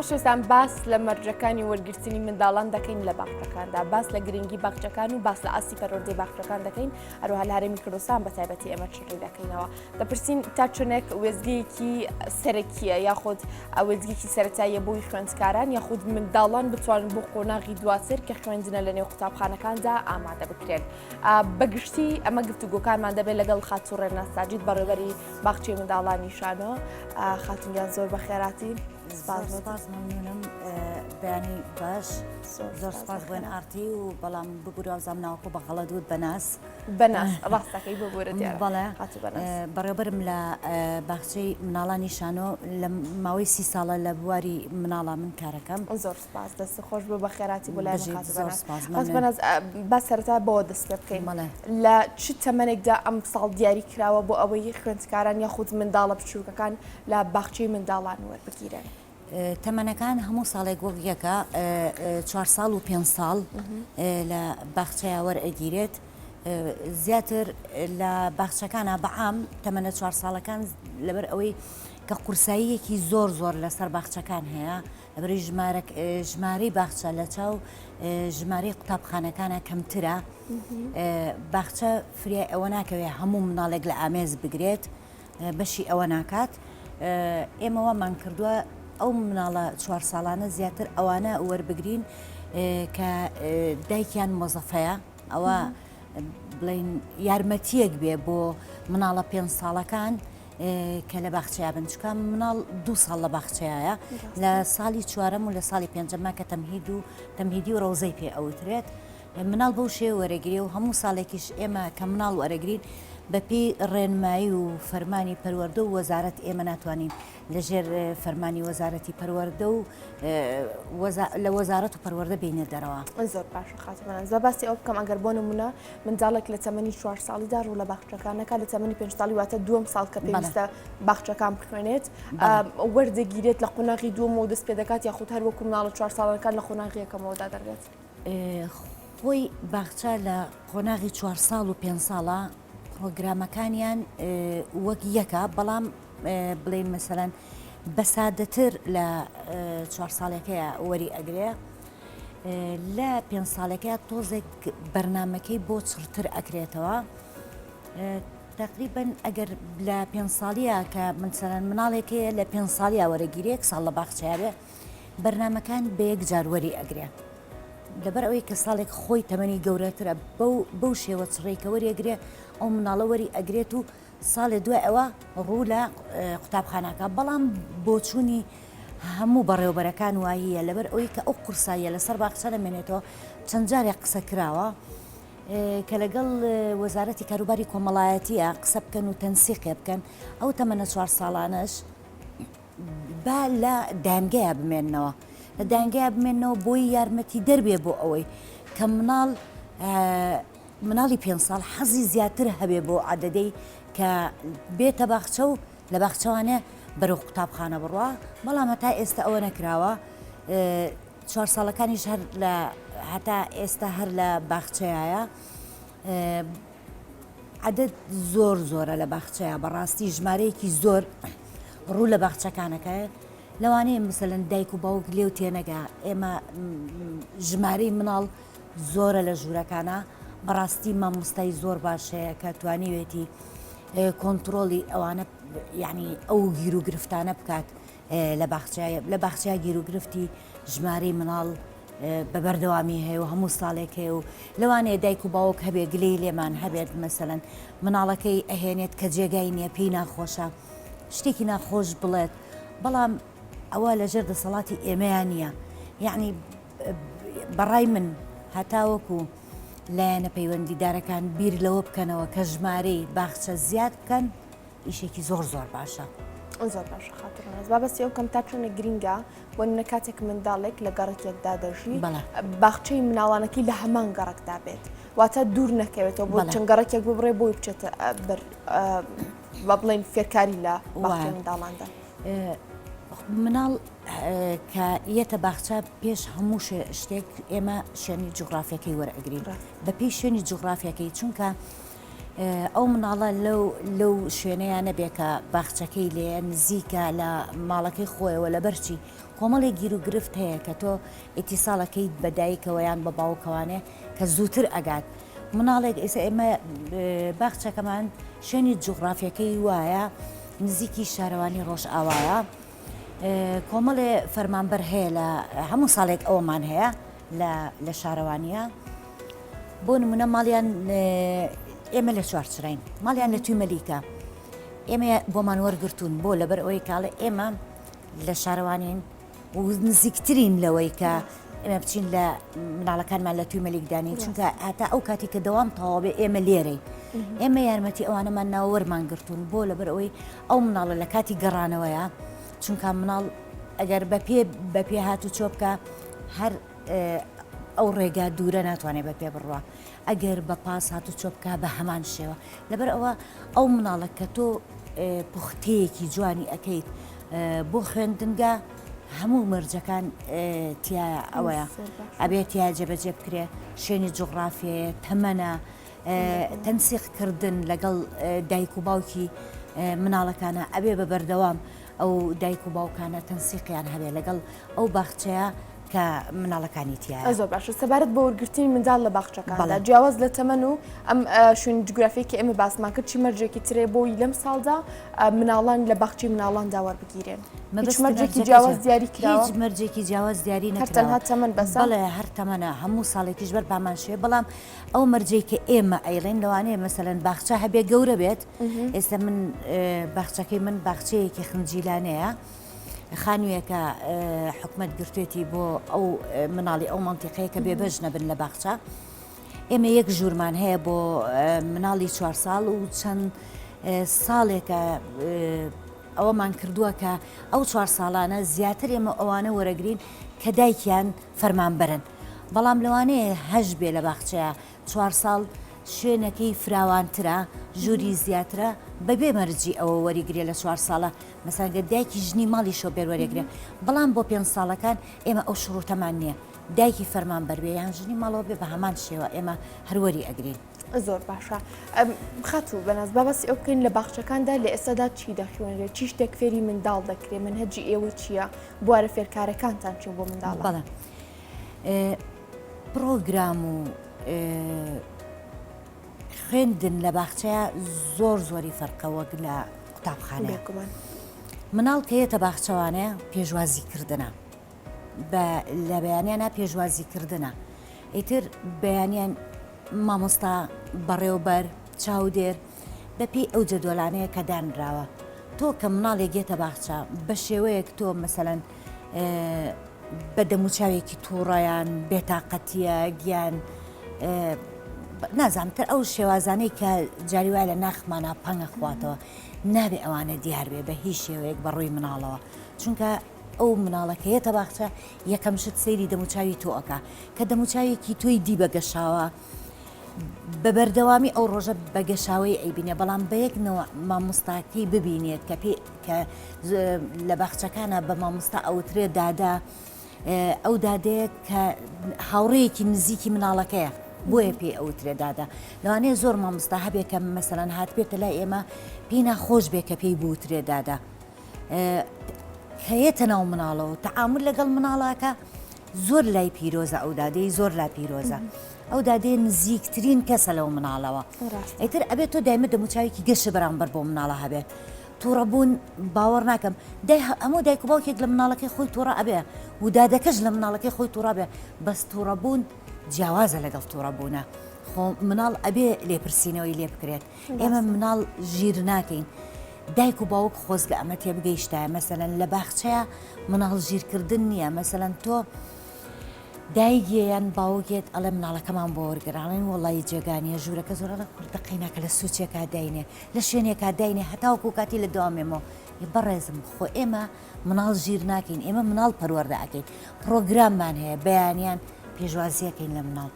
خۆشەویستان باس لە مەرجەکانی وەرگرتنی منداڵان دەکەین لە باخچەکاندا باس لە گرنگی باخچەکان و باس لە ئاستی پەروەردەی باخچەکان دەکەین هەروەها لە هەرێمی کوردستان بە تایبەتی ئێمە چڕی دەکەینەوە دەپرسین تا چنێک وێزگەیەکی سەرەکیە یاخود وێزگێکی سەرەتاییە بۆی خوێندکاران یاخود منداڵان بتوانن بۆ قۆناغی دواتر کە خوێندنە لە نێو قوتابخانەکاندا ئامادە بکرێن بەگشتی ئەمە گفتوگۆکانمان دەبێت لەگەڵ خاتوو ڕێناس ساجید بەڕێوەری باخچەی منداڵانی شانۆ خاتونگیان زۆر بەخێراتی سپاس سپاس مەمنونم بەیانی باش زۆر سپاس بۆ ئارتی و بەڵام ببورە وابزانم ناوەکە بە غەڵەت وت بەناس بەناس ڕاستەکەی ببورە دیارە بەڵێ بەڕێوبەرم لە باخچەی مناڵانی شانۆ لە ماوەی سی ساڵە لە بواری مناڵا من کارەکەم زۆر سپاس دەست خۆش بۆ بەخێراتی بۆ لای خاتوو بەناز با سەرەتا بەوە دەست پێ بکەین لە چ تەمەنێکدا ئەم ساڵ دیاری کراوە بۆ ئەوەی خوێندکاران یاخود منداڵە بچووکەکان لە باخچەی منداڵان وەربگیرێن؟ تەمەنەکان هەموو ساڵێک وەک یەکە چوار ساڵ و پێنج ساڵ لە باخچەیە وەرئەگیرێت زیاتر لە باخچەکانە بەعام تەمەنە چوار ساڵەکان لەبەر ئەوەی کە قورساییەکی زۆر زۆر لەسەر باخچەکان هەیە لەبەری ژمارەی باخچە لە چاو ژمارەی قوتابخانەکانە کەمترە باخچە فریای ئەوە ناکەوێت هەموو مناڵێک لە ئامێز بگرێت بەشی ئەوە ناکات ئێمە وامان کردووە ئەو مناڵە چوار ساڵانە زیاتر ئەوانە وەربگرین کە دایکیان مۆزەفەیە ئەوە بڵین یارمەتیەک بێ بۆ مناڵە پێ ساڵەکان کە لە باخچەیا بن چکە مناڵ دوو ساڵ لە باخچەیە لە ساڵی چوارەم و لە ساڵی پێنجەما کە تەمهید و تەمهیدی و ڕەوزەی پێ ئەوترێت مناڵ بەو شێوە وەرەگرێ و هەموو ساڵێکیش ئێمە کە مناڵ وەرەگرین بەپێی ڕێنمایی و فەرمانی پەروەردە و وەزارەت ئێمە ناتوانین لەژێر فەرمانی وەزارەتی پەروەردە و لە وەزارەت و پەروەردە بینە دەرەوە. زۆر باشە خاتوو بەناز با باسی ئەوە بکەم ئەگەر بۆ نمونە منداڵێک لە تەمەنی چوار ساڵیدا ڕوو لە باخچەکان نەکات لە تەمەنی پێنج ساڵی واتە دووەم ساڵ کە پێویستە باخچەکان بخوێنێت وەردەگیرێت لە قۆناغی دووەمەوە دەست پێ دەکات یاخود هەر وەکو مناڵە چوار ساڵەکان لە قۆناغی یەکەمەوە دادەنرێت؟ خۆی باخچە لە قۆناغی چوار ساڵ و پێنج ساڵە پڕۆگرامەکانیان وەک یەکە بەڵام بڵێین مەسەلەن بە سادەتر لە چوار ساڵەکەیە وەری ئەگرێ لە پێنج ساڵەکەی تۆزێک بەرنمەکەی بۆ چڕتر ئەکرێتەوە تقریبا ئەگەر لە پێنج ساڵیە کە منسەرەن مناڵێکەیە لە پێنج ساڵیا وەرەگیرێک ساڵ لە باخچەیە بەرنمەکان بە یەک جار وەری ئەگرێ لەبەر ئەوەی کە ساڵێک خۆی تەمەنی گەورەترە بەو بەو شێوە چڕی کە وەری ئەگرێ ئەو مناڵە وەری ئەگرێت و ساڵێ دوای ئەوە ڕوو لە قوتابخانەکە بەڵام بۆچوونی هەموو بەڕێوبەرەکان واییە لەبەر ئەوەی کە ئەو قورساییە لەسەر باخچە دەمێنێتەوە چەند جارێک قسە کراوە کە لەگەڵ وەزارەتی کاروباری کۆمەڵایەتیە قسە بکەن و تەنسیقێ بکەن ئەو تەمەنە چوار ساڵانەش با لە دانگەیە بمێننەوە لە دانگەیە بمێنەوە بۆی یارمەتی دەربێ بۆ ئەوەی کە مناڵ مناڵی پێنج ساڵ حەزی زیاتر هەبێ بۆ عەدەدەی کە بێتە باخچە و لە باخچەوانێ بەرەو قوتابخانە بڕوا بەڵام هەتا ئێستا ئەوە نەکراوە چوار ساڵەکانیش هەر لە هەتا ئێستا هەر لە باخچەیە عەدەد زۆر زۆرە لە باخچەیە بەڕاستی ژمارەیەکی زۆر ڕوو لە باخچەکانەکە لەوانەیە مثلەن دایک و باوک لێو تێنەگا ئێمە ژمارەی مناڵ زۆرە لە ژوورەکانا بەڕاستی مامۆستای زۆر باش هەیە کە توانیوێتی کۆنتڕۆڵی ئەوانە یعنی ئەو گیر و گرفتانە بکات لە باخچە لە باخچە گیر و گرفتی ژمارەی مناڵ بە بەردەوامی هەیە و هەموو ساڵێک هەیە و لەوانەیە دایک و باوک هەبێ گلەی لێمان هەبێت مەسەلەن مناڵەکەی ئەهێنێت کە جێگای نییە پێی ناخۆشە شتێکی ناخۆش بڵێت بەڵام ئەوە لەژێر دەسەڵاتی ئێمەیان نییە یعنی بەڕای من هەتاوەکو لایەنە پەیوەندیدارەکان بیر لەوە بکەنەوە کە ژمارەی باخچە زیاد بکەن ئیشێکی زۆر زۆر باشە. زۆر باشە خاتوو ڕەناز با بەسی ئەو کەم تا چۆنە گرینگە بۆ نمونە کاتێک منداڵێک لە گەڕەکێکدا دەژی باخچەی مناڵانەکەی لە هەمان گەڕەکدا بێت واتە دوور نەکەوێتەوە بۆ چەند گەڕەکێک ببڕێ بۆی بچێتە بەر با بڵێن فێرکاری لە باخچەی منداڵاندا. مناڵ کە یەتە باخچە پێش هەموو شتێک ئێمە شوێنی جوگرافیەکەی وەرئەگرین بە پێی شوێنی جوگرافیەکەی چونکە. ئەو مناڵە لەو لەو شوێنەیا نەبێ کە باخچەکەی لێیە نزیکە لە ماڵەکەی خۆیەوە لەبەرچی کۆمەڵێک گیر و گرفت هەیە کە تۆ ئیتیساڵەکەیت بە دایکەوە یان بە باوکەوانێ کە زووتر ئەگات مناڵێک ئێستا ئێمە باخچەکەمان شوێنی جوغرافیەکەی وایە نزیکی شارەوانی ڕۆژئاوایە کۆمەڵێ فەرمانبەر هەیە لە هەموو ساڵێک ئەوەمان هەیە لە شارەوانیە بۆ نمونە ماڵیان ئێمە لە چوارچراین ماڵیان لە توی مەلیکە ئێمە بۆمان وەرگتون بۆ لەبەر ئەوەی کاڵێ ئێمە لە شارەوانین و نزیکترین لەوەی کە ئێمە بچین لە مناڵەکانمان لە توی مەلیک دانین چونکە هاتا ئەو کاتی کە دەوام تەواوێ ئێمە لێرەین ئێمە یارمەتی ئەوانەمان ناوەرمان گرتوون بۆ لەبەر ئەوەی ئەو مناڵە لە کاتی گەڕانەوەیە چونکە مناڵ ئەگەر بە پێ بە پێ هات و چۆ بکە هەر ئەو ڕێگا دوورە ناتوانێت بە پێ بڕوا ئەگەر بە پاس هات و چۆ بکە بە هەمان شێوە لەبەر ئەوە ئەو مناڵە کە تۆ پوختەیەکی جوانی ئەەکەیت بۆ خوێندنگا هەموو مەرجەکان تایە ئەوەیە ئەبێت تیا جێبەجێ بکرێ شوێنی جوغرافیەیە تەمەنە تەنسیق کردن لەگەڵ دایک و باوکی مناڵەکانە ئەبێ بە بەردەوام ئەو دایک و باوکانە تەنسیقیان هەبێ لەگەڵ ئەو باخچەیە کە مناڵەکانی تیایە. زۆر باشە سەبارەت بە وەرگرتنی منداڵ لە باخچەکاندا جیاواز لە تەمەن و ئەم شوێنی جوگرافی کە ئێمە باسمان کرد چی مەرجێکی ترێ بۆی لەم ساڵدا مناڵان لە باخچەی مناڵاندا وەربگیرێن؟ هیچ مەرجێکی جیاواز دیاری کراوە؟ هیچ مەرجێکی جیاواز دیاری نەکراوە. هەر تەنها تەمەن بەسە؟ بەڵێ هەر تەمەنە هەموو ساڵێکیش بەر بامان شێ بەڵام ئەو مەرجەی کە ئێمە ئەیڵێن لەوانەیە مەسەلەن باخچە هەبێ گەورە بێت ئێستا من باخچەکەی من باخچەیەکی خنجیلانەیە خانوویەکە حکومت گرتوێتی بۆ ئەو مناڵی ئەو منتیقەیە کە بێبەش نەبن لە باخچە ئێمە یەک ژوورمان هەیە بۆ مناڵی چوار ساڵ و چەند ساڵێکە ئەوەمان کردووە کە ئەو چوار ساڵانە زیاتر ئێمە ئەوانە وەرەگرین کە دایکیان فەرمانبەرن بەڵام لەوانەیە هەش بێ لە باخچەیە چوار ساڵ شوێنەکەی فراوانترە ژووری زیاترە بەبێ مەرجی ئەوە وەریگرێ لە چوار ساڵە مەسەلەن گەر دایکی ژنی ماڵی شۆفێر وەرێگرێ بەڵام بۆ پێنج ساڵەکان ئێمە ئەو شروتەمان نییە دایکی فەرمانبەر بێ یان ژنی ماڵەوە بێ بە هەمان شێوە ئێمە هەر وەری ئەگرین. زۆر باشە خاتوو بەناز با باسی ئەو بکەین لە باخچەکاندا لە ئێستادا چی دەخوێنرێت چی شتێک فێری منداڵ دەکرێت مەنهەجی ئێوە چییە بوارە فێرکارەکانتان چین بۆ منداڵان؟ بەڵێ پڕۆگرام و خوێندن لە باخچەیە زۆر زۆری فەرقە وەک لە قوتابخانە بێگومان مناڵ کە یەتە باخچەوانێ پێشوازی کردنە بە لە بەیانیانە پێشوازی کردنە ئیتر بەیانیان مامۆستا بەڕێوبەر چاودێر بەپێی ئەو جەدوەلانەیە کە دانراوە تۆ کە مناڵێک یەتە باخچە بە شێوەیەک تۆ مەسەلەن بە دەموچاوێکی تووڕەیان بێتاقەتیە گیان نازانم تر ئەو شێوازانەی کە جاری وایە لە ناخمانە پەنگە خواتەوە نابێ ئەوانە دیار بێ بە هیچ شێوەیەک بە ڕووی مناڵەوە چونکە ئەو مناڵە کە یەتە باخچە یەکەم شت سەیری دەموچاوی تۆ ئەکا کە دەموچاوێکی تۆی دی بە گەشاوە بە بەردەوامی ئەو ڕۆژە بە گەشاوەی ئەیبینێ بەڵام بە یەک نەوە مامۆستاکەی ببینێت کە پێ کە لە باخچەکانە بە مامۆستا ئەوترێ دادا ئەو دادەیە کە هاوڕێیەکی نزیکی مناڵەکەیە بۆیە پێی ئەوترێ دادا لەوانەیە زۆر مامۆستا هەبێ کە مەسەلەن هاتبێتە لای ئێمە پێی ناخۆش بێ کە پێی بوترێ دادا کە یەتە ناو مناڵەوە تەعامول لەگەڵ مناڵاکە زۆر لای پیرۆزە ئەو دادەی زۆر لا پیرۆزە ئەو دادێ نزیکترین کەسە لەو مناڵەوە ئیتر ئەبێت تۆ دایمە دەموچاوێکی گەشە بەرامبەر بۆ مناڵە هەبێت تووڕەبوون باوەڕ ناکەم دای هەموو دایک و باوکێک لە مناڵەکەی خۆی تووڕە ئەبێ و دادەکەش لە مناڵەکەی خۆی تووڕە بێ بەس تووڕەبوون جیاوازە لەگەڵ تووڕەبوونە خۆ مناڵ ئەبێ لێپرسینەوەی لێ بکرێت ئێمە مناڵ ژیر ناکەین دایک و باوک خۆزگە ئەمە تێبگەیشتایە مەسەلەن لە باخچەیە مناڵ ژیرکردن نییە مەسەلەن تۆ دایکێ یان باوکێت ئەڵێ مناڵەکەمان بۆ وەرگرە ئەڵێن وەڵی جێگا نییە ژوورەکە زۆر ئەڵێ کوردە قەیناکە لە سوچێکا داینێ لە شوێنێکا داینێ هەتاوەکو کاتی لە دوامێمەوە بەڕێزم خۆ ئێمە مناڵ ژیر ناکەین ئێمە مناڵ پەروەردە ئەکەین پڕۆگراممان هەیە بەیانیان پێشوازیەکەین لە مناڵ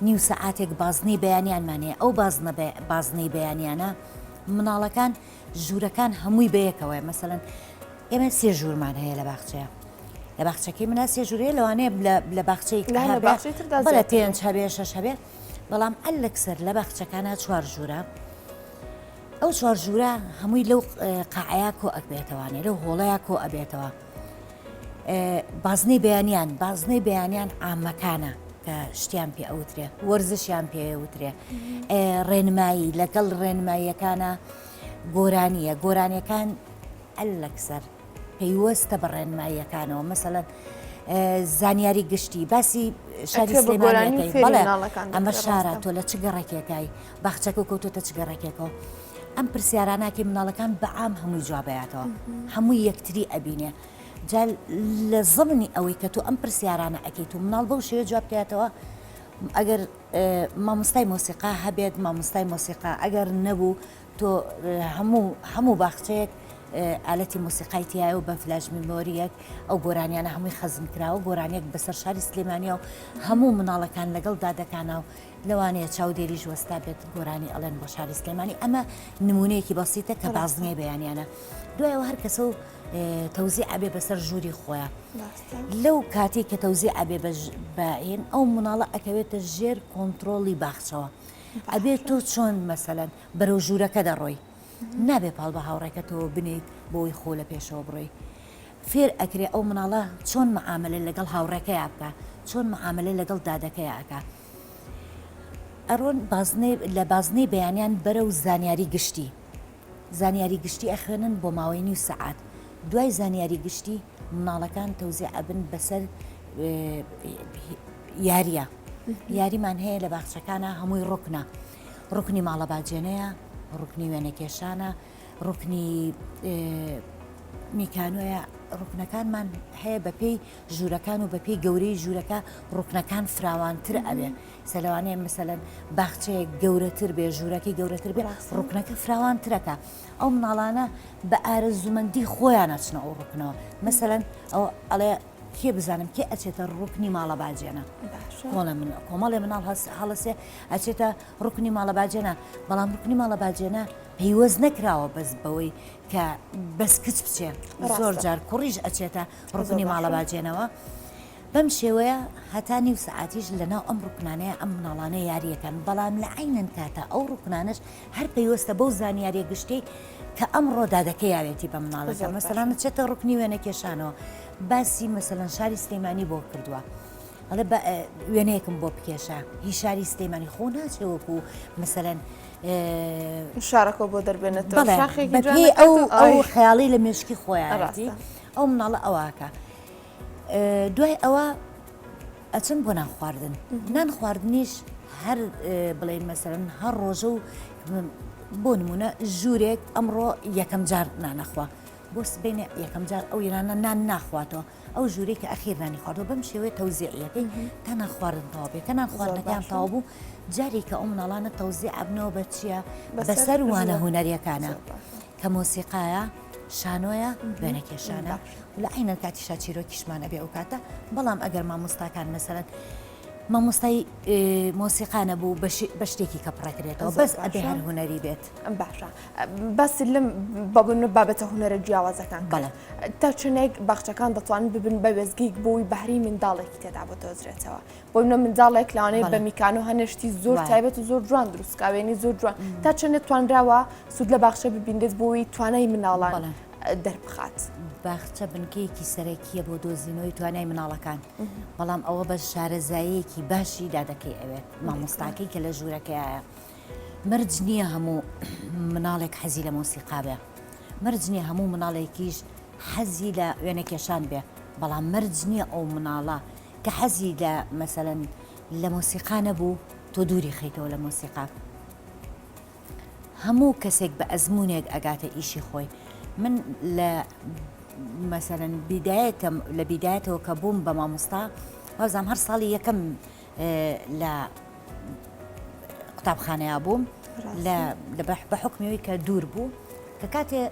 نیو سەعاتێک بازنەی بەیانیانمان هەیە ئەو بازنە بازنەی بەیانیانە مناڵەکان ژوورەکان هەمووی بەیەکەوەیە مەسەلەن ئێمە سێ ژوورمان هەیە لە باخچەیە لە باخچەکەی منە سێ ژوورەیە لەوانەیە لە باخچەی بەڵێ پێنج هەبێ شەش هەبێ. بەڵام ئەلەکسەر لە باخچەکانە چوار ژوورە ئەو چوار ژوورە هەمووی لەو قاعەیە کۆ ئەبێتەوانێ لەو هۆڵەیە کۆ ئەبێتەوە بازنەی بەیانیان بازنەی بەیانیان عامەکانە کە شتیان پێ ئەوترێ وەرزشیان پێ وترێ ڕێنمایی لەگەڵ ڕێنماییەکانە گۆرانیە گۆرانیەکان ئەلەکسەر پەیوەستە بە ڕێنماییەکانەوە مەسەلەن زانیاری گشتی باسی شاری سلێمانیەکەی بەڵێ ئەمە شارە تۆ لە چ گەڕەکێکای باخچەکە کەوتۆتە چ گەڕەکێکەوە ئەم پرسیاراناکی مناڵەکان بەعام هەمووی جوابیاتەوە هەموو یەکتری ئەبینێ جا لە زمنی ئەوەی کە تۆ ئەم پرسیارانە ئەکەیت و مناڵ بەو شێوە جواب بکاتەوە ئەگەر مامۆستای مۆسیقا هەبێت مامۆستای مۆسیقا ئەگەر نەبوو تۆ هەموو هەموو باخچەیەک ئالەتی مۆسیقای تایە و بە flash memory یەک ئەو گۆرانیانە هەمووی خەزن کراوە گۆرانیەک بەسەر شاری سلێمانیا و هەموو مناڵەکان لەگەڵ دادەکانە و لەوانەیە چاودێریش وەستا بێت گۆرانی ئەڵێن بۆ شاری سلێمانی ئەمە نمونەیەکی بەسیتە کە بازنەی بەیانیانە دوایەوە هەر کەسە و تەوزی ئەبێ بەسەر ژووری خۆیان لەو کاتێک کە تەوزی ئەبێ بەین ئەو مناڵە ئەکەوێتە ژێر کۆنتترۆلی باخچەوە ئەبێ تۆ چۆن مەسەلەن بەرەو ژوورەکە دەڕۆی نابێ پاڵ بە هاوڕێکەتەوە بنێیت بۆی خۆ لە پێشەوە بڕۆی فێر ئەکرێ ئەو مناڵە چۆن معاملە لەگەڵ هاوڕێکەیا بکە چۆن معاملە لەگەڵ دادەکەیا ئەکا ئەڕۆن بازنەی لە بازنەی بەیانیان بەرەو زانیاری گشتی زانیاری گشتی ئەخوێنن بۆ ماوەی نیو سەعات دوای زانیاری گشتی مناڵەکان تەوزیع ئەبن بەسەر یاریە یاریمان هەیە لە باخچەکانە هەمووی ڕوکنە ڕوکنی ماڵە باجێنەیە ڕوکنی وێنەکێشانە ڕوکنی میکانۆیە ڕوکنەکانمان هەیە بەپێی ژوورەکان و بەپێی گەورەی ژوورەکە ڕوکنەکان فراوانتر ئەوێ سەلوانەیە مثلەن باخچەیەک گەورەتر بێ ژوورەکەی گەورەتر بێ ڕوکنەکە فراوانترەکە ئەو مناڵانە بە ئارەزوومەندی خۆیان ئەچنە ئەو ڕوکنەوە مەسەلەن ئەو ئەڵێ کێ بزانم کێ ئەچێتە ڕوکنی ماڵە باجێنە کۆڵە من کۆمەڵێ مناڵ هەس هەڵەسێ ئەچێتە ڕوکنی ماڵە باجێنە بەڵام ڕوکنی ماڵە باجێنە پەیوەست نەکراوە بەس بەوەی کە بەس کچ بچێ زۆر جار کوڕیش ئەچێتە ڕوکنی ماڵە باجێنەوە. بەم شێوەیە هەتا نیو سەعاتیش لەناو ئەم ڕوکنانەیا ئەم مناڵانە یاریەکەن، بەڵام لە عەینەن کاتا ئەو ڕوکنانەش هەر پەیوەستە بەو زانیاریە گشتیەی کە ئەمڕۆ دادەکە یاوێتی بە مناڵەکە، مەسەلەن ئەچێتە ڕوکنی وێنەکێشانەوە باسی مەسەلەن شاری سلێمانی بۆ کردووە ئەڵێ بە وێنەیەکم بۆ بکێشە هی شاری سلێمانی خۆ ناچێ وەکو مەسەلەن شارەکە بۆ دەربێنێتەوە شاخێکی جوان بەپێی ئەو ئەو خەیاڵی لە مێشکی خۆیانەتی ئەو مناڵە ئەوەکە. دوای ئەوە ئەچن بۆ نان خواردن نان خواردنیش هەر بڵێن مەسەرن هەر ڕۆژە و بۆ نمونە ژوورێک ئەمڕۆ یەکەم جار نانەخوا بۆ سبینێ یەکەم جار ئەو یرانە نان ناخواتەوە ئەو ژوورێک کە ئەخیر نانی خواردەوە بەم شێوەیە تەوزیعیەکەی تا نان خواردن تەواو بێ کە نان خواردنەکەیان تەواو بوو جارێک کە ئەو مناڵانە تەوزیع ئەبنەوە بە چییە بەسەر وانە هونەریەکانە کە مۆسیقایە شانۆیە وێنەکێشانە و لە عەینەن کاتیشا چیرۆکیشمان ئەبێ ئەو کاتە بەڵام ئەگەر مامۆستاکان مەسەلەن مامۆستای مۆسیقا نەبوو بە شتێکی کە پڕەکرێتەوە بەس ئەبێ هەر هونەری بێت. باشە باسی لەم بابن بابەتە هونەرە جیاوازەکان بەڵێ تا چنێک باخچەکان دەتوانن ببن بە وێزگەیەک بۆی بەهری منداڵێکی تێدا بۆ دۆزرێتەوە بۆ منە منداڵێک لەوانەیە بە میکانۆ هەنێ شتی زۆر تایبەت و زۆر جوان دروستکاوێنی زۆر جوان تا چەندێک توانراوە سوود لە باخچە ببینرێت بۆی توانای مناڵان دەربخات. باخچە بنکەیەکی سەرەکییە بۆ دۆزینەوەی توانای مناڵەکان، بەڵام ئەوە بە شارەزاییەکی باشی دادەکەی ئەوێت، مامۆستاکەی کە لە ژوورەکەیایە. مەرج نییە هەموو مناڵێک حەزی لە مۆسیقا بێ، مەرج نییە هەموو مناڵێکیش حەزی لە وێنەکێشان بێ، بەڵام مەرج نییە ئەو مناڵە کە حەزی لە مەسەلەن لە مۆسیقا نەبوو تۆ دووری خەیتەوە لە مۆسیقا. هەموو کەسێک بە ئەزموونێک ئەگاتە ئیشی خۆی من لە مەسەلەن بیدایەتەم لە بیدایەتەوە کە بووم بە مامۆستا وازام هەر ساڵی یەکەم لە قوتابخانەیە بووم لە بە حکمیەوەی کە دوور بوو کە کاتێ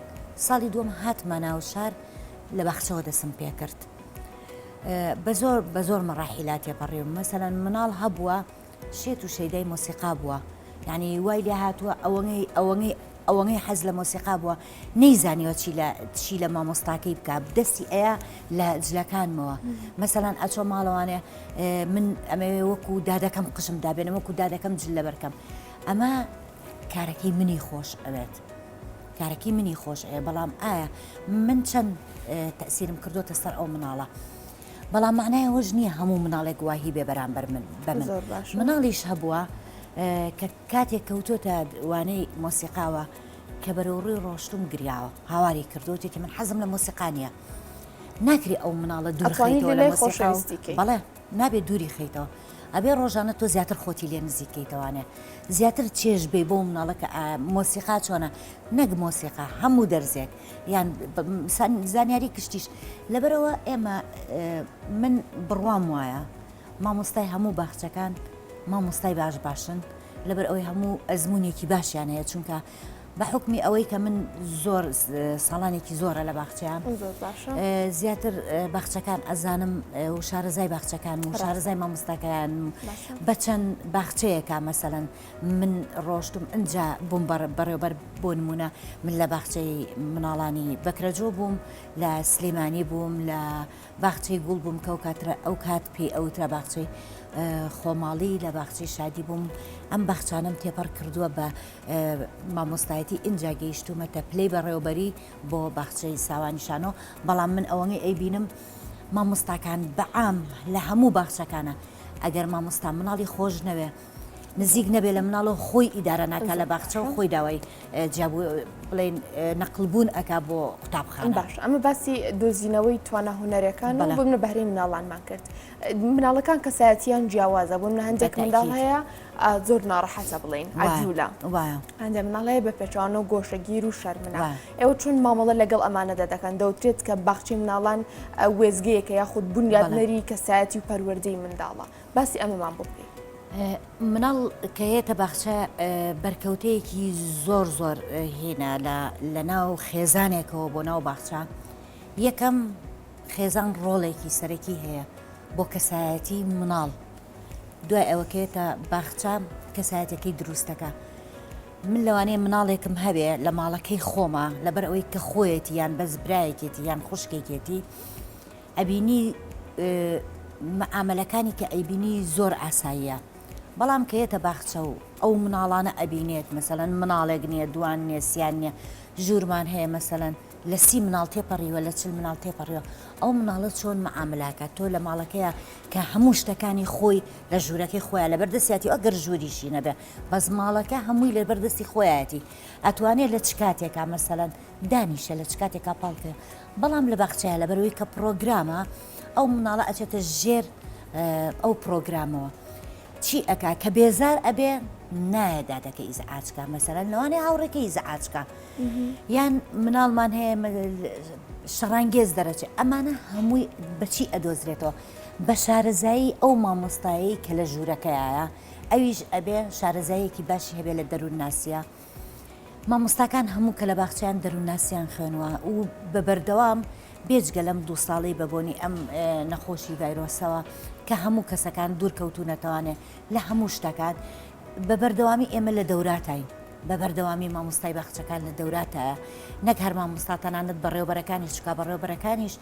ساڵی دووەم هاتمە ناو شار لە باخچەوە دەسم پێکرد بە زۆر بە زۆر مەڕاحیلا تێپەڕیوم مەسەلەن مناڵ هەبووە شێت و شەیدای مۆسیقا بووە. یعنی وای لێ هاتووە ئەوەنەی ئەوەنەی ئەوەنەی حەز لە مۆسیقا بووە نەیزانیوە چی لە چی لە مامۆستاکەی بکا دەستی ئەیا لە جلەکانمەوە مەسەلەن ئەچۆ ماڵەوانێ من ئەمەوێ وەکو دادەکەم قژم دابێنم وەکو دادەکەم جل لەبەرکەم ئەمە کارەکەی منی خۆش ئەوێت کارەکەی منی خۆش ئەوێ بەڵام ئایا من چەند تەسیرم کردوتە سەر ئەو مناڵە بەڵام معنای ئەوەش نییە هەموو مناڵێک واهی بێ بەرامبەر من بە من مناڵیش هەبووە کە کاتێک کەوتۆتە وانەی مۆسیقاوە کە بەرەو ڕووی ڕۆشتوم گریاوە هاواری کردووە وتێتی من حەزم لە مۆسیقا نییە ناکرێ ئەو مناڵە دوور ئەتوانی خەیتەوە لە لەلای مۆسیقا و خۆشەویستی کەی. بەڵێ نابێ دووری خەیتەوە ئەبێ ڕۆژانە تۆ زیاتر خۆتی لێ نزیک کەیتەوانێ زیاتر چێژ بێ بۆ مناڵە کە ئا مۆسیقا چۆنە نەک مۆسیقا هەموو دەرزێک یان زانیاری گشتیش لەبەرەوە ئێمە من بڕوام وایە مامۆستای هەموو باخچەکان مامۆستای باش باشن لەبەر ئەوەی هەموو ئەزمونێکی باشیان هەیە چونکە بە حوکمی ئەوەی کە من زۆر ساڵانێکی زۆرە لە باخچەیان زیاتر باخچەکان ئەزانم و شارەزای باخچەکان و شارەزای مامۆستاکەیان بە چەند باخچەیەکە مەسەەن من ڕۆشتم ئەجا بووم بەڕێوبەر بۆ نمونە من لە باخچەی مناڵانی بەکرەجۆ بووم لە سلێمانی بووم لە باخچەی گوڵ بووم کە ئەوکاترە ئەوکات پێی ئەوترا باخچەی خۆماڵی لە باخچەی شادی بووم ئەم باخچانەم تێپەڕ کردووە بە مامۆستایەتی ئینجا گەیشتوومەتە پلەی بەڕێوەبەری بۆ باخچەی ساوانی شانۆ بەڵام من ئەوەنەی ئەیبینم مامۆستاکان بەعام لە هەموو باخچەکانە ئەگەر مامۆستا مناڵی خۆش نەوێ نزیک نەبێ لە مناڵەوە خۆی ئیدارە ناکا لە باخچە و خۆی داوای جیابوو بڵێن نەقلبوون ئەکا بۆ قوتابخانە. باش ئەمە باسی دۆزینەوەی توانا هونەرەکان و بۆ منە بەهرەی مناڵانمان کرد مناڵەکان کەسایەتیان جیاوازە بۆ منە هەندێک منداڵ هەیە زۆر ناڕەحەتە بڵین عجولە هەندێک مناڵ هەیە بە پێچوانە و گۆشەگیر و شەرمنە ئێوە چۆن مامەڵە لەگەڵ ئەمانەدا دەکەن دەوترێت کە باخچەی مناڵان وێزگەیەکە یاخود بنیادنەری کەسایەتی و پەروەردەی منداڵە باسی ئەمەمان بۆ بکەی. مناڵ کە یەتە باخچە بەرکەوتەیەکی زۆر زۆر هینە لە ناو خێزانێکەوە بۆ ناو باخچە یەکەم خێزان ڕۆڵێکی سەرەکی هەیە بۆ کەسایەتی مناڵ دوای ئەوە کە یەتە باخچە کەسایەتەکەی دروستەکە من لەوانەیە مناڵێکم هەبێ لە ماڵەکەی خۆمە لەبەر ئەوەی کە خۆیەتی یان بەس برایەکێتی یان خوشکێکێتی ئەبینی معامەلەکانی کە ئەیبینی زۆر ئاساییە بەڵام کە یەتە باخچە و ئەو مناڵانە ئەبینێت مەسەلەن مناڵێک نییە دوان نییە سیان نییە ژوورمان هەیە مەسەلەن لە سی مناڵ تێپەڕیوە لە چل مناڵ تێپەڕیوە ئەو مناڵە چۆن معاملاکە تۆ لە ماڵەکەیە کە هەموو شتەکانی خۆی لە ژوورەکەی خۆیان لەبەر دەستیاتی ئەگەر ژووریشی نەبێ بەس ماڵەکە هەمووی لەبەر دەستی خۆیەتی ئەتوانێت لە چ کاتێکا مەسەلەن دانیشە لە چ کاتێکا پاڵکە بەڵام لە باخچەیە لەبەرئەوەی کە پڕۆگرامە ئەو مناڵە ئەچێتە ژێر ئەو پڕۆگرامەوە چی ئەکا کە بێزار ئەبێ نایە دادەکە ئیزعاج کا مەسەلەن لەوانەیە هاوڕێکەی ئیزعاج کا یان مناڵمان هەیە شەڕانگێز دەرەچێ ئەمانە هەمووی بەچی ئەدۆزرێتەوە بە شارەزایی ئەو مامۆستایەی کە لە ژوورەکەیە ئەویش ئەبێ شارەزاییەکی باشی هەبێ لە دەروونناسیە مامۆستاکان هەموو کە لە باخچەیان دەروونناسیان خوێنوە و بە بەردەوام بێجگە لەم دوو ساڵەی بە بۆنی ئەم نەخۆشی ڤایرۆسەوە کە هەموو کەسەکان دوور کەوتوونەتەوانێ لە هەموو شتەکان بە بەردەوامی ئێمە لە دەوراتاین بە بەردەوامی مامۆستای باخچەکان لە دەوراتایە نەک هەر مامۆستا تەنانەت بەڕێوبەرەکانیش چکا بەڕێوبەرەکانیش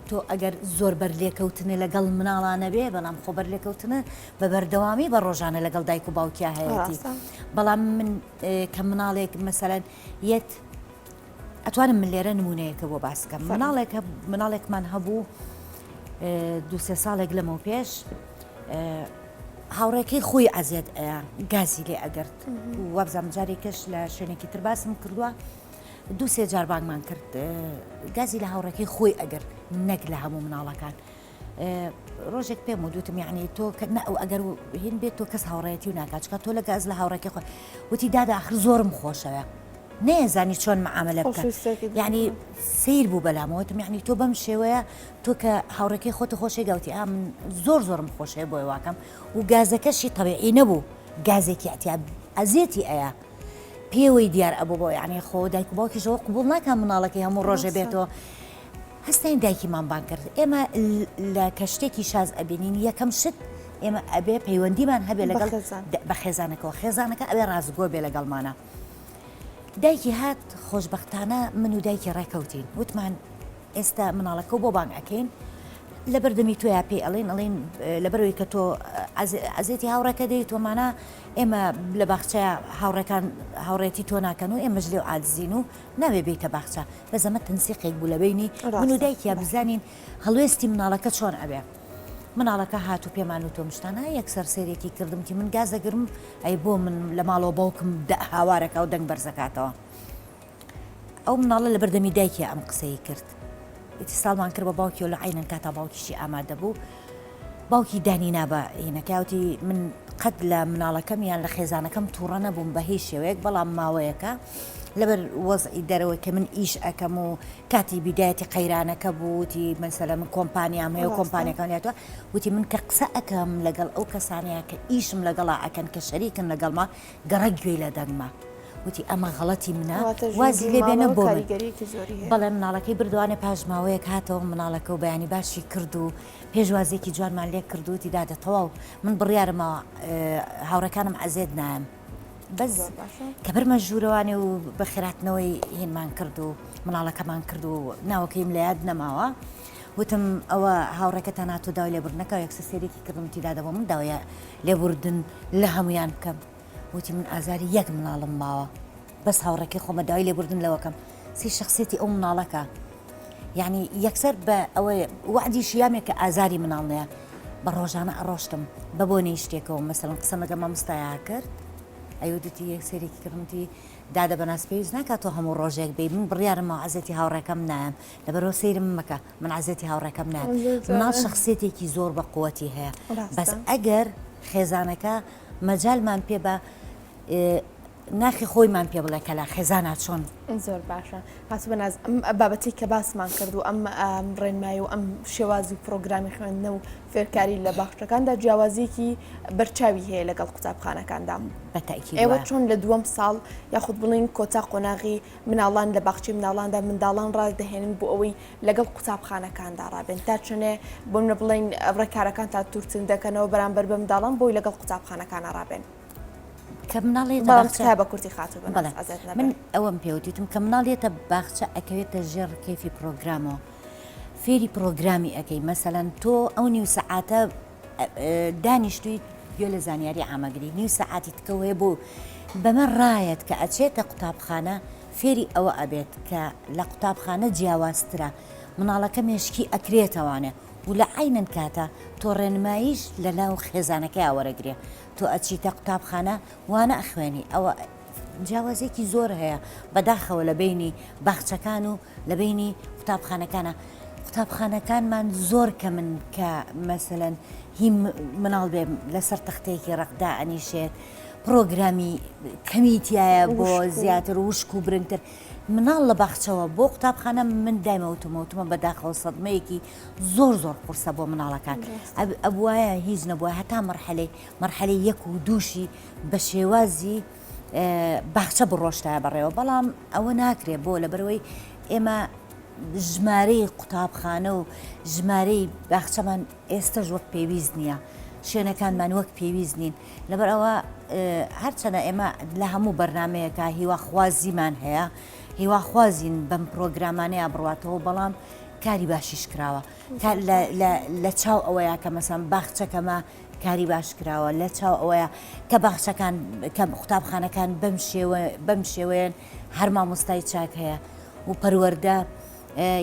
تۆ ئەگەر زۆر بەرلێکەوتنە لەگەڵ مناڵانە بێ بەڵام خۆ بەرلێکەوتنە بە بەردەوامی بە ڕۆژانە لەگەڵ دایک و باوکیا هەیەتی بەڵام من کە مناڵێک مەسەلەن یەت ئەتوانم من لێرە نمونەیەکە بۆ باسکەم مناڵێک مناڵێکمان هەبوو دوسێ ساڵێک لەمەو پێش هاوڕێکەی خۆی ئازیەت گازی لێ ئەگرت وابزانام جارێکش لە شوێنێکی تر باسم کردووە دوو سێ جار بانگمان کرد گازی لە هاوڕێکەی خۆی ئەگرت نەک لە هەموو مناڵەکان ڕۆژێک پێم و دوتم یعنی تۆ کە نە ئەو ئەگەر هین بێت تۆ کەس هاوڕێتی و ناکات چکە تۆ لە گاز لە هاوڕێکی خۆ وتی دادا ئاخر زۆرم خۆشەوە نەیەزانی چۆن معاملە بکە یعنی سیر بوو بەلامەوەتم یعنی تۆ بەم شێوەیە تۆ کە هاوڕێکەی خۆت خۆشی گەوتی ئا من زۆر زۆرم خۆشەیە بۆی واکەم و گازەکەشی تەبیعی نەبوو گازێکی ئەتیا ئەزێتی ئەیا پێوەی دیار ئەبوو بۆ یعنی خۆ دایک و باوکیش ئەوە قبوڵ ناکا مناڵەکەی هەموو ڕۆژێ بێتەوە هەستین دایکیمان بانگ کرد ئێمە لە کە شتێکی شاز ئەبینین یەکەم شت ئێمە ئەبێ پەیوەندیمان هەبێ لەگەڵ بە خێزانەکەەوە خێزانەکە ئەوێ ڕاستگۆ بێ لەگەڵمانە. دایکی هات خۆشبەختانە من و دایکی ڕێکەوتین وتمان ئێستا مناڵەکەو بۆ بانگ ئەکەین لەبەردەمی تۆیا پێی ئەڵێن ئەڵێن لەبەرەوەی کە تۆ ئەزێتی هاوڕێکە دەی تۆمانە ئێمە لە باخچەیە هاوڕێکان هاوڕێتی تۆ ناکەن و ئێمەش لێو عادزین و ناوێ بیتە باخچە بەس ئەمە تەنسیقێک بوو لە بینی من و دایکیا بزانین هەڵوێستی مناڵەکە چۆن ئەبێ مناڵەکە هات و پێمان و تۆمشتانە یەکسەر سێرێکی کردم تی من گازەگرم ئەی بۆ من لە ماڵەوە باوکم هاوارەکە و دەنگ بەرزەکاتەوە ئەو مناڵە لەبەر دەمی دایکیا ئەم قسەی کرد. ئیتیساڵمان کرد بە باوکیەوە لە عەینەن کاتا باوکیشی ئامادە بوو. باوکی دانی نا بە هینەکە وتی من قەت لە مناڵەکەم یان لە خێزانەکەم تووڕە نەبووم بە هیچ شێوەیەک بەڵام ماوەیەکە لەبەر وەزعی دەرەوەی کە من ئیش ئەەکەم و کاتی بیدایەتی قەیرانەکە بوو وتی مەسەلە من کۆمپانیام هەیە و کۆمپانیەکان هاتووە وتی من کە قسە ئەەکەم لەگەڵ ئەو کەسانەیە کە ئیشم لەگەڵا ئەەکەن کە شەریکن لەگەڵما گەڕەک گوێی لە دەنگمە. وتی ئەمە غەڵەتی منە وازی لێ بێنە بۆ من. بەڵێ مناڵەکەی بردوانێ پاش ماوەیەک هاتەوە مناڵەکە و بەیانی باشی کرد و پێشوازیەکی جوانمان لێ کرد و وتی دادە تەواو من بڕیارمە هاوڕێکانم عەزێت نایەم بەس کە برمە ژوورەوانێ و بەخێراتنەوەی هینمان کرد و مناڵەکەمان کرد و ناوەکەیم لە یاد نەماوە وتم ئەوە هاوڕێکەتان هاتوو داوای لێبوردنەکە یەکسەر سێرێکی کردم وتی دادە بۆ من داوای لێبوردن لە هەمویان بکەم وتی من ئازاری یەک مناڵم ماوە بەس هاوڕێکەی خۆمە داوای لێبوردن لەوەکەم سی شخصێتی ئەو مناڵەکە یعنی یەکسەر بە ئەوە وعدی شیامێک کە ئازاری مناڵ نەیە بە ڕۆژانە ئەڕۆشتم بە بۆنەی شتێکەوە مەسەڵەن قسەم لەگەڵ مامۆستایا کرد ئەیوە دوتی یەک سەیرێکی کردم وتی دادە بەناز پێویست ناکات تۆ هەموو ڕۆژێک بێی من بڕیارم ماوە عەزێتی هاوڕێکەم نایەم لەبەرەوە سەیرم مەکە من عەزێتی هاوڕێکەم نایەم مناڵ شخصێتێکی زۆر بە قوەتی هەیە بەس ئەگەر خێزانەکە مەجالمان پێ بە ناخی خۆیمان پێ بڵێ کە لە خێزانا چۆن. زۆر باشە خاتوو بەناز ئەم بابەتەی کە باسمان کرد و ئەم ڕێنمایی و ئەم شێواز و پرۆگرامی خوێندنە و فێرکاری لە باخچەکاندا جیاوازیەکی بەرچاوی هەیە لەگەڵ قوتابخانەکاندا بە تەئکید ئێوە وایە. چۆن لە دووەم ساڵ یاخود بڵێین کۆتا قۆناغی مناڵان لە باخچەی مناڵاندا منداڵان ڕادەهێنن بۆ ئەوەی لەگەڵ قوتابخانەکاندا ڕابێن تا چەنێ بۆ منە بڵێین ڕێکارەکانتان توندتر دەکەنەوە بەرامبەر بە منداڵان بۆی لەگەڵ قوتابخانەکانە ڕابێن؟ کە مناڵ یەتە بەڵام باخچە تکایە بە کورتی خاتوو بەناز بەڵێ ئەزیەت من نەبێ. ئەوەم پێ وتیتم کە مناڵ یەتە باخچە ئەکەوێتە ژێر ڕکێفی پڕۆگرامەوە فێری پڕۆگرامی ئەکەی مەسەلەن تۆ ئەو نیو سەعاتە دانیشتوویت گوێ لە زانیاری عامەگری نیو سەعاتی تکەو هەیە بۆ بەمە ڕایەت کە ئەچێتە قوتابخانە فێری ئەوە ئەبێت کە لە قوتابخانە جیاوازترە مناڵەکە مێشکی ئەکرێتەوانێ و لە عەینەن کاتە تۆ ڕێنماییش لە ناو خێزانەکەیا وەرەگرێ تۆ ئەچیتە قوتابخانە وانە ئەخوێنی ئەوە جیاوازیەکی زۆر هەیە بەداخەوە لە بەینی باخچەکان و لە بەینی قوتابخانەکانە قوتابخانەکانمان زۆر کەمن کە مەسەلەن هی مناڵ بێ لەسەر تەختەیەکی ڕەق دائەنیشێت پرۆگرامی کەمی تایە بۆ زیاتر وشک و برنگتر مناڵ لە باخچەوە بۆ قوتابخانە من دایمە وتومە وتومە بەداخەوە سەدمەیەکی زۆر زۆر قورسە بۆ مناڵەکان ئەبوایە هیچ نەبووە هەتا مەرحەلەی مەرحەلەی یەک و دووشی بە شێوازی باخچە بڕۆشتایە بەڕێوە بەڵام ئەوە ناکرێ بۆ لەبەرەوەی ئێمە ژمارەی قوتابخانە و ژمارەی باخچەمان ئێستەش وەک پێویست نییە شوێنەکانمان وەک پێویست نین لەبەر ئەوە هەرچەنە ئێمە لە هەموو بەرنمەیەکە هیواخوازیمان هەیە هیواخوازین بەم پرۆگرامانەیە بڕاتەوە بەڵام کاری باشیش کراوە لە چاو ئەوەیە کە مەسەن باخچەکەمە کاری باش کراوە لە چاو ئەوەیە کە باخچەکان کە قوتابخانەکان بەم شێوە بەم شێوەیەن هەر مامۆستای چاک هەیە و پەروەردە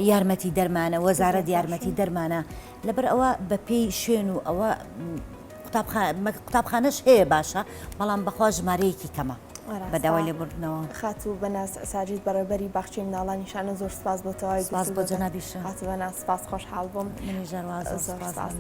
یارمەتی دەرمانە وەزارەت یارمەتی دەرمانە لەبەر ئەوە بەپێی شوێن و ئەوە قوتابخانەش هەیە باشە بەڵام بەخوا ژمارەیەکی کەمە بە داوای لێبوردنەوە. خاتوو بەناز ساجید بەڕێوبەری باخچەی مناڵانی شانە زۆر سپاس بۆ تەواوی سپاس بۆ جەنابیشت. خاتوو بەناز سپاس خۆشحاڵ بووم. منیش هەروا زۆر سپاس.